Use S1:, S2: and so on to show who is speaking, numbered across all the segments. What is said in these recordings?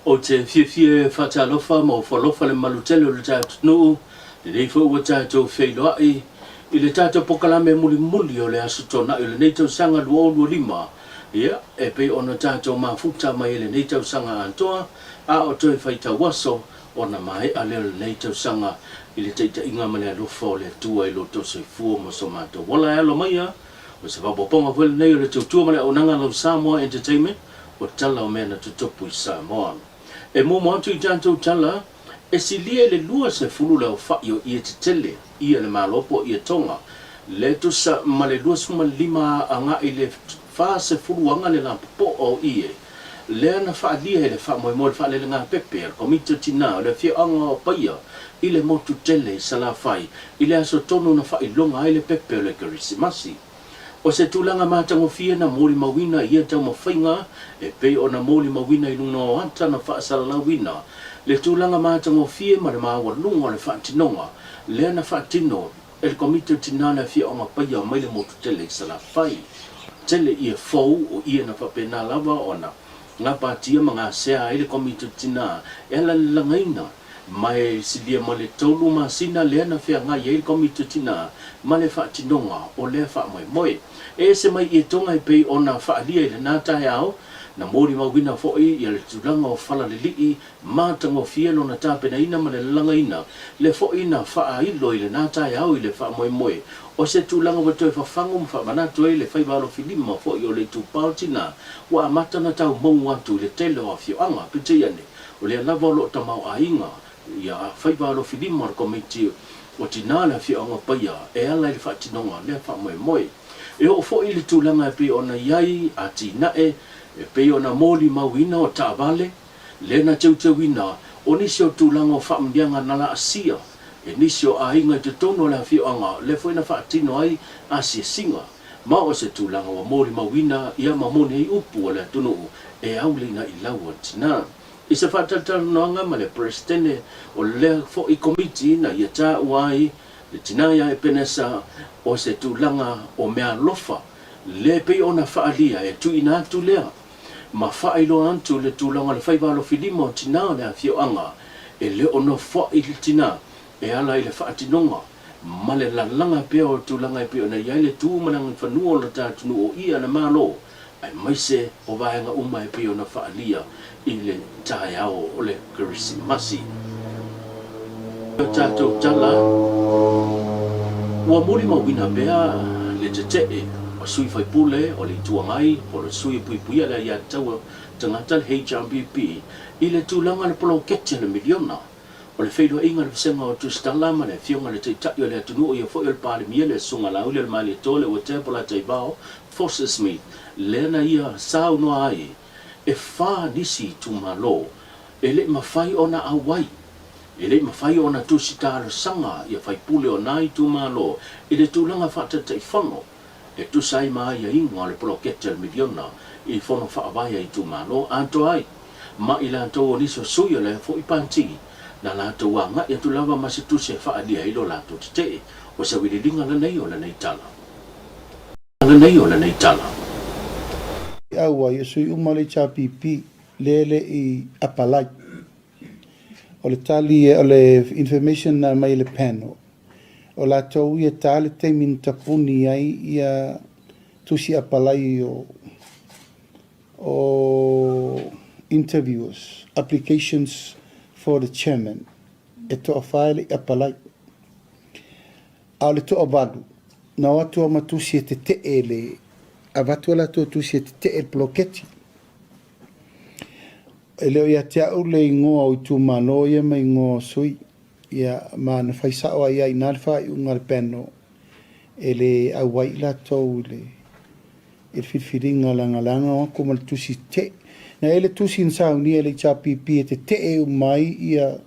S1: Ou te fiafia e faatalofa ma ofo alofa le mamalu tele o le tatou atunuu, lenei foi ua tatou feiloai i le tatou pokalame mulimuli o le Aso Toonai o lenei tausaga 2025, ia, e pei ona tatou mafuta mai ai lenei tausaga atoa, a o toe faitau aso ona maea lea o lenei tausaga i le taitaiga ma le alofa o le Atua i lo outou soifua ma so matou ola. E alo maia, o se faaopoopoga foi lenei o le tautua ma le auaunaga a lau Samoa Entertainment, o tala o mea na tutupu i Samoa. E muamua atu i tatou tala, e silia i le 20 le aofai o ie tetele, ie a le Malo po o ie Tonga, le tusa ma le 25 agai i le 40 aga le lapopoa o ie, lea na faaalia i le faamoemoe le faalelegāpepe a le Komiti o Tinā o le Afioaga o Paia i le motu tele i Salafai i le aso tonu na faailoga ai le pepe o le Kerisimasi. O se tulaga matagofie na molimauina i ia taumafaiga e pei ona molimauina i luga o ata na faasalalauina le tulaga matagofie ma le maualuga o le faatinoga lea na faatino e le Komiti o Tinā le Afioaga Paia mai le motu tele i Salafai. Tele ia fou o ia na faapena lava ona gapatia ma gasea ai le Komiti o Tinā e ala lalagaina ma e silia ma le tolu masina lea na feagai ai le Komiti o Tinā ma le faatinoga o lea faamoemoe. E ese mai ia Tonga e pei ona faaalia i lena taeao, na molimauina foi ia le tulaga o falalilii matagofie lona tapenaina ma le lalagaina, lea foi na faailo i lena taeao i le faamoemoe o se tulaga ua toe fafagu ma faamanatu ai le faiva alofilima foi o le itupa o Tinā ua amata ona tau mou atu i le tele o afioaga. Peitai ane, O lea lava o lo o tamaoaiga ia faiva alofilima o le Komiti o Tinā le Afioaga o Paia e ala i le faatinoga o lea faamoemoe. E oo foi i le tulaga e pei ona i ai atinae e pei ona molimauina o taavale, lea na teuteuina o nisi o tulaga o faamanuiaga na laasia e nisi o aiga i totonu o le afioaga, lea foi na faatino ai asiasiga. Ma o se tulaga ua molimauina ia ma moni ai upu a le atunuu e auleina i lau o le tina. I se faatalatalanoaga ma le Peresetene o lea foi Komiti na ia taua ai le tina ia Epenesa o se tulaga o meaalofa le pei ona faaalia e tuuina atu lea ma faailoa atu le tulaga o le faiva alofilima o tina o le afioaga e le o nofoai le tina e ala i le faatinoga ma le lalaga pea o tulaga e pei ona i ai le tu ma le agaifanua o lo ta atunuu o ia na Malo, aemaise o vaega uma e pei ona faaalia i le taeao o le Kerisimasi. O tatou tala, ua molimauina pea le tetee o sui faipule o le Itu Agai po o le Sui e Puipuia le Aiatatau a Tagata, le HRPP, i le tulaga o le poloketi a le miliona O le feiloaiga o le Vasega o Tusitala ma le Afioga i le Taitai o le atunuu o ia foi o le Palemia le Susuga Laaulialemalietoa Leuatea Polataivao Foster Smith lea na ia saunoa ai e fa nisi itumalo e le i mafai ona auai, e le i mafai ona tusi talosaga ia faipule o na itumalo i le tulaga faataitaifono e tusa ai ma aiaiga o le poloketi a le miliona i fono faavae a itumalo atoa ai ma i latou o nisi o sui o lea foi pati na latou agai atu lava ma se tusi e faaalia ai lo latou tetee o se wililiga lenei o lenei tala. Lenei o lenei tala.
S2: Auai, o sui uma o le HRPP lea le i apalai. O le tali, o le information na aumai e le panel, O latou ia ta le taimi na tapuni ai ia tusi apalai o o interviewers, applications for the chairman, e toafa e le i apalai. A o le toavalu, na o atu a ma tusi e tetee le, avatu a latou tusi e tetee le poloketi. E le o ia te au le igoa o itumalo ia ma igoa o sui. Ia, ma na fai sao ai lava i ina le faaiuga a le panel, e le auai i latou i le, i le filifiliga leaga o atu ma le tusi tetee. Na i ai le tusi na saunia e le HRPP e tetee uma ai ia,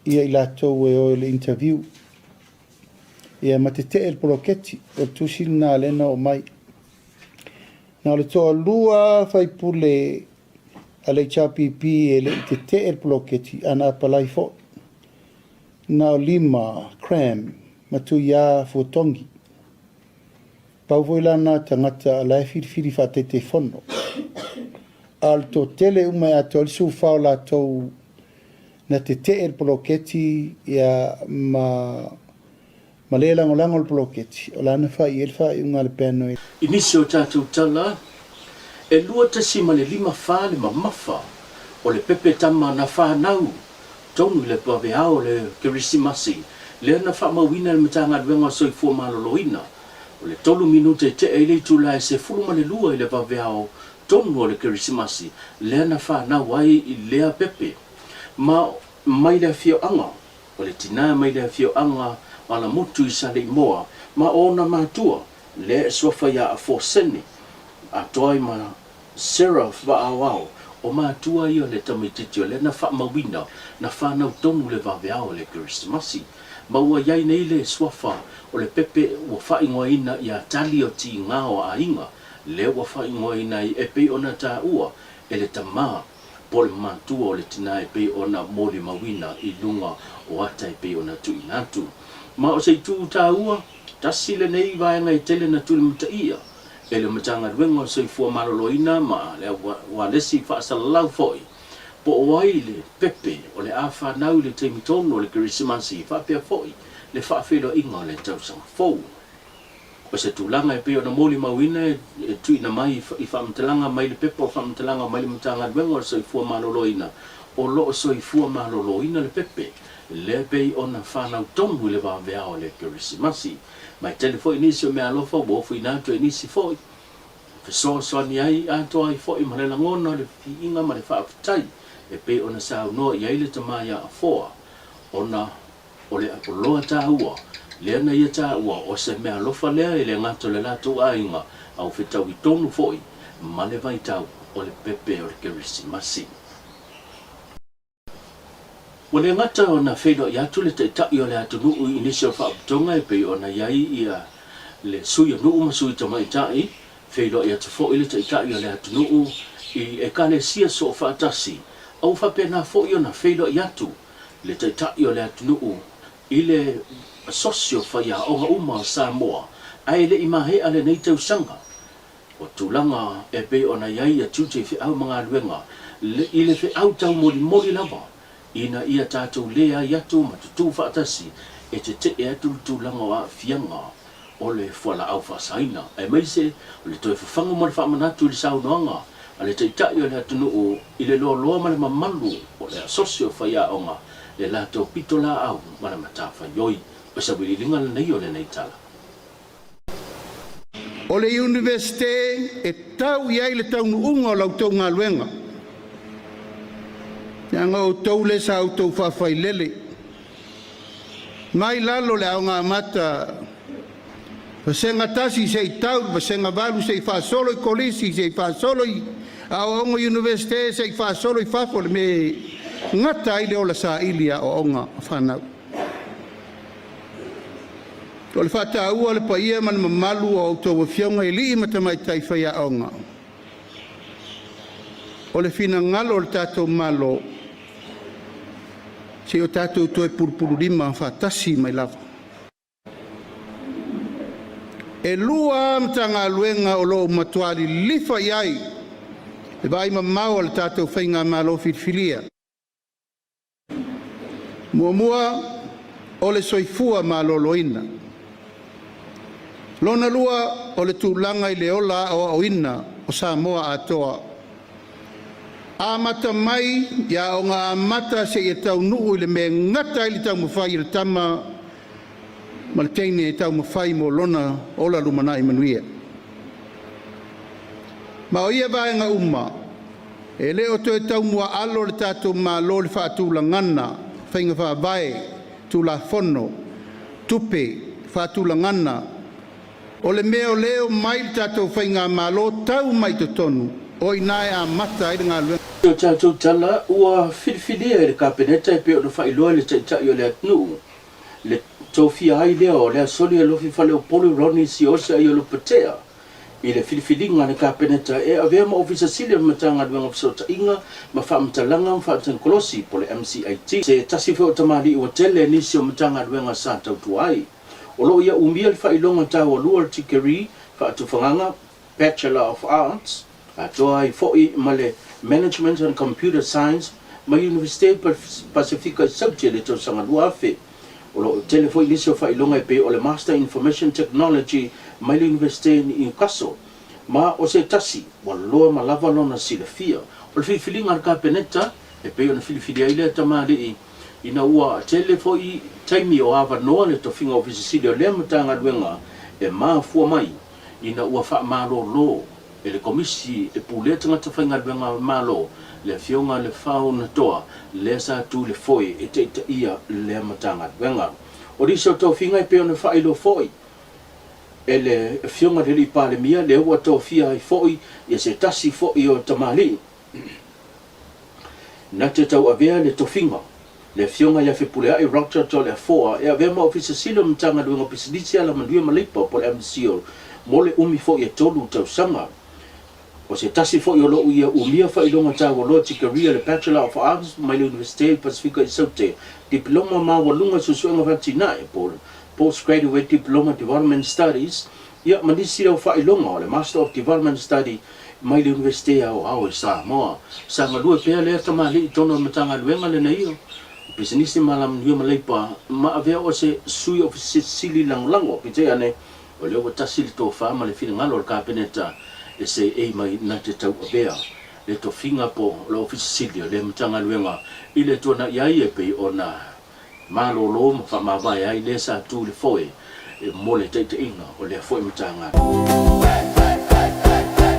S2: ia i latou e o i le interview. Ia, ma tetee le poloketi, o le tusi lena lea na oo mai. Na o le toalua faipule a le HRPP e le i tetee le poloketi a na apalai foi. Na o Lima, Cram, ma Tuiā Fuatongi. Pau foi la na tagata a la e filifili faataitaifono. A o le toatele uma e atoa ai le 14 o latou na tetee i le poloketi ia ma ma le lagolago le poloketi, o la na fai i ai le faaiuga a le panel.
S1: I nisi o tatou tala, e 2.54 le mamafa o le pepe tama na fanau tonu i le vaveao o le Kerisimasi lea na faamauina e le Matagaluega o Soifua Maloloina. O le tolu minute e tea ai le itula e 12 i le vaveao tonu o le Kerisimasi lea na fanau ai lea pepe ma mai le afioaga o le tina mai le afioaga o Alamutu i Saleimoa ma ona matua lea e suafa ia Afosene atoa ai ma Seraph Vaaoao, o matua ia o le tamaitiiti o lea na faamauina na fanau tonu le vaveao o le Kerisimasi. Ma ua i ai nei le suafa o le pepe ua faaigoaina ia Tali o Tiga o Aiga, lea ua faaigoaina ai e pei ona taua e le tama po o le matua o le tina e pei ona molimauina i luga o ata e pei ona tuuina atu. Ma o se itu taua, tasi lenei vaega e tele na tulimataia e le Matagaluega o le Soifua Maloloina ma le Ualesi Faasalalau foi, po o ai le pepe o le a fanau i le taimi tonu o le Kerisimasi faapea foi le faafeiloaiga o le tausaga fou. O se tulaga e pei ona molimauina e tuuina mai i faamatalaga mai le pepa o faamatalaga mai le Matagaluega o le Soifua Maloloina, o lo o soifua maloloina le pepe lea e pei ona fanau tonu i le vaveao o le Kerisimasi. Ma e tele foi nisi o meaalofa ua ofoina atu e nisi foi, e fesoasoani ai atoa ai foi ma le lagona o le viiga ma le faafetai e pei ona saunoa i ai le tama ia Afoa, ona o le oloa taua lea na ia taua o se meaalofa lea e le gata o le latou aiga a ua fetaui tonu foi ma le vaitau o le pepe o le Kerisimasi. Ua le gata ona feiloai atu le Taitai o le atunuu i nisi o faaputoga e pei ona i ai ia le Sui o Nuu ma Sui Tamaitai, feiloai atu foi le Taitai o le atunuu i Ekalesia Soofaatasi, a ua faapena foi ona feiloai atu le Taitai o le atunuu i le Asosi o Faiaoga uma o Samoa, ae le i maea lenei tausaga. O tulaga e pei ona i ai ia tiute i feau ma galuega, i le feau taumolimoli lava, ina ia tatou leai atu ma tutū faatasi e tetee atu le tulaga o aafiaga o le fualaau faasaina, aemaise o le toe fafagu ma le faamanatu i le saunoaga a le Taitai o le atunuu i le loaloa ma le mamalu o le Asosi o Faiaoga, le latou pitolaau ma le matafaioi. O se auiliiliga lenei o lenei tala.
S2: O le Iunivesite e tau i ai le taunuuga o la outou galuega, leaga o outou lea sa outou faafailele mai lalo o le Aoga Amata Vasega 1 seia tau i le Vasega 8 seia faasolo i Kolisi seia faasolo i aoaoga Iunivesite seia faasolo i fafo le mea e gata ai le ola saili i aoaoga a fanau. O le faataua o le paia ma le mamalu o a outou afioga i alii ma tamaitai faiaoga, o le finagalo o le tatou Malo, se i o tatou toe pulupululima faatasi mai lava. E lua lava Matagaluega o lo o matua lilifa i ai le vaai mamao a le tatou Faigamalo filifilia. Muamua, o le soifua maloloina. Lona lua, o le tulaga i le ola aoaoina o Samoa atoa. Amata mai i aoga amata seia taunuu i le mea e gata ai le taumafai a le tama ma le teine e taumafai mo lona ola lumanai manuia. Ma o ia vaega uma, e le o toe taumuaalo le tatou Malo i le faatulagaga, faiga faavae, Tulafono, tupe, faatulagaga, o le mea o lea e omai le tatou Faigamalo tau mai totonu, o i ina e amata ai le galuega.
S1: O tatou tala ua filifilia e le Kapeneta e pei ona faailoa e le Taitai o le atunuu le tofia ai lea o Leasoli Alofi Faleupolu Ronnie Siose Aiolupatea i le filifiliga a le Kapeneta e avea ma Ofisa Sili o le Matagaluega o Fesootaiga ma Faamatalaga ma Faatekonolosi po o le MCIT, se tasi foi o tamalii ua tele nisi o Matagaluega sa tautua ai. O lo o ia umia le faailoga taualua o le tikeri faatufagaga, Bachelor of Arts, atoa ai foi ma le Management and Computer Science mai Iunivesite Pasefika i Saute i le tausaga 2000. O lo o tele foi nisi o faailoga e pei o le Master in Information Technology mai le Iunivesite i Newcastle. Ma o se tasi ua loa ma lava lona silafia. O le filifiliga a le Kapeneta e pei ona filifili ai lea tamalii ina ua tele foi taimi o avanoa le tofiga Ofisa Sili o lea Matagaluega e mafua mai ina ua faamalolo e le Komisi e Pulea Tagata Faigaluega a le Malo le Afioga Lefao Natoa lea sa tu i le foe e taitaia lea Matagaluega. O nisi o tofiga e pei ona faailoa foi e le Afioga i le Alii Palemia lea ua tofia ai foi ia se tasi foi o tamalii na te tauavea le tofiga, le Afioga ia Fepuleai Roger Toleafoa e avea ma Ofisa Sili o le Matagaluega o Pisinisi, Alamanuia ma Leipa po o le MCIL mo le umi foi e tolu tausaga. O se tasi foi o lou ia umia faailoga taualoa tikaria le Bachelor of Arts mai le Iunivesite Pasifika i Saute, Dipiloma Maualuga i Suesuega Faatinae po o le Postgraduate Diploma Development Studies, ia ma nisi o faailoga o le Master of Development Study mai le Iunivesite Aoao i Samoa. Sa galue pea lea tamalii i totonu o le Matagaluega lenei o Pisinisi ma Alamanuia ma Leipa ma avea o se Sui Ofisa Sili Lagolago, peitai ane, O lea ua tasi le tofa ma le finagalo o le Kapeneta e seei mai na te tauavea le tofiga po o le Ofisa Sili o lea Matagaluega i le tuanai ai e pei ona malolo ma faamavae ai lea sa tu i le foe mo le taitaiga o lea foi Matagaluega.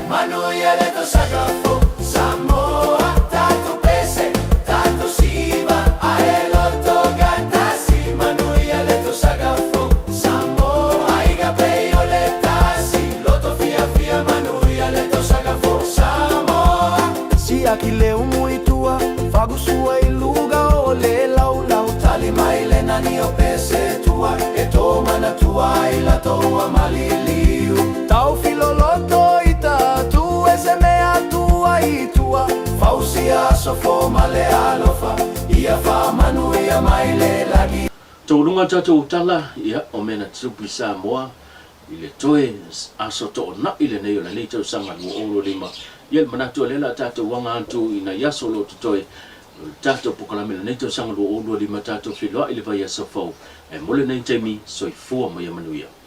S3: Manuia le tausaga fou Samoa tatou pese tatou siva ae loto gatasi Manuia le tausaga fou Samoa aiga pei o le tasi loto fiafia Manuia le tausaga fou Samoa Siaki le umu i tua fagusua i luga o le laulau Tali mai le nani o pese tua e tō manatua ai latou a maliliu Tau filoloto i tatu e se mea tua i tua Fausia aso fo ma le alofa ia faamanuia mai le lagi.
S1: Taualuga tatou tala, ia, o mea na tutupu i Samoa i le toe aso toonai lenei o lenei tausaga 2025. Ia, le manatu o lea o le a tatou aga atu i nai aso o lo o totoe o le tatou pokalame i lenei tausaga 2025, tatou feiloai i le vaiaso fou. Ae mo lenei taimi, soifua ma ia manuia.